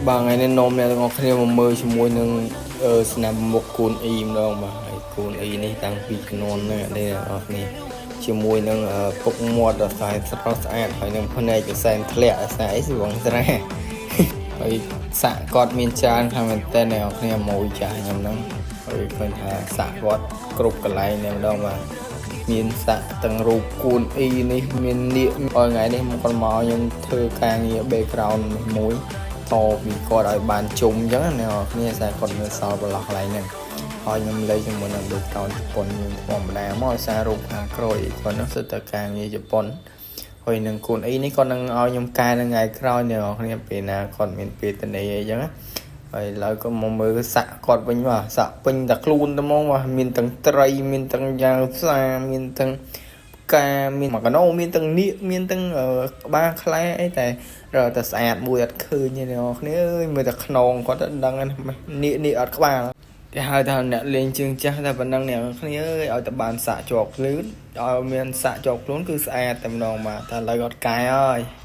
បាទថ្ងៃនេះនាំអ្នកទាំងអស់គ្នាមកមើលជាមួយនឹងអឺស្នាមមុខកូនអ៊ីម្ដងបាទហើយកូនអ៊ីនេះតាំងពីជំនាន់ហ្នឹងនេះអ្នកទាំងអស់គ្នាជាមួយនឹងអឺពុកមាត់ដ៏ស្អាតស្រស់ស្អាតហើយនឹងភ្នែកកសែនធ្លាក់ស្អាតស្វងស្រាហើយសាក់គាត់មានច្រើនខ្លាំងមែនតើអ្នកទាំងអស់គ្នាមួយចាស់ខ្ញុំហ្នឹងហើយឃើញថាសាក់គាត់គ្រប់កន្លែងតែម្ដងបាទមានសាក់ទាំងរូបគូនអ៊ីនេះមាននាគឲ្យថ្ងៃនេះមកគាត់មកខ្ញុំធ្វើការងារ background មួយ តពីគាត់ឲ្យបានជុំអញ្ចឹងណាអ្នកនរគ្នាតែគាត់នៅសល់ប្រឡោះកន្លែងហ្នឹងហើយខ្ញុំលេងជាមួយនឹង background ជប៉ុនយើងធម្មតាមកឲ្យសាររូបខាងក្រោយគាត់ហ្នឹងសុទ្ធតែការងារជប៉ុនហើយនឹងកូនអីនេះគាត់នឹងឲ្យខ្ញុំកែនៅថ្ងៃក្រោយអ្នកនរគ្នាពេលណាគាត់មានពេលតនីអីចឹងណាហើយឥឡូវក៏មកមើលសាក់គាត់វិញបាទសាក់ពេញតែខ្លួនទៅហ្មងបាទមានទាំងត្រីមានទាំងយ៉ាវផ្សារមានទាំង ការមានមកកណោមានទាំងនាគមានទាំងក្បាលខ្លែអីតែរកតែស្អាតមួយអត់ឃើញទេអ្នកនរគ្នាអើយមើលតែខ្នងគាត់ទៅដឹងនាគនាគអត់ក្បាលគេហៅថាអ្នកលេងជើងចាស់តែប៉ុណ្ណឹងអ្នកនរគ្នាអើយឲ្យតែបានសាក់ជាប់ខ្លួនឲ្យមានសាក់ជាប់ខ្លួនគឺស្អាតតែម្ដងបាទតែឥឡូវអត់កែហើយ។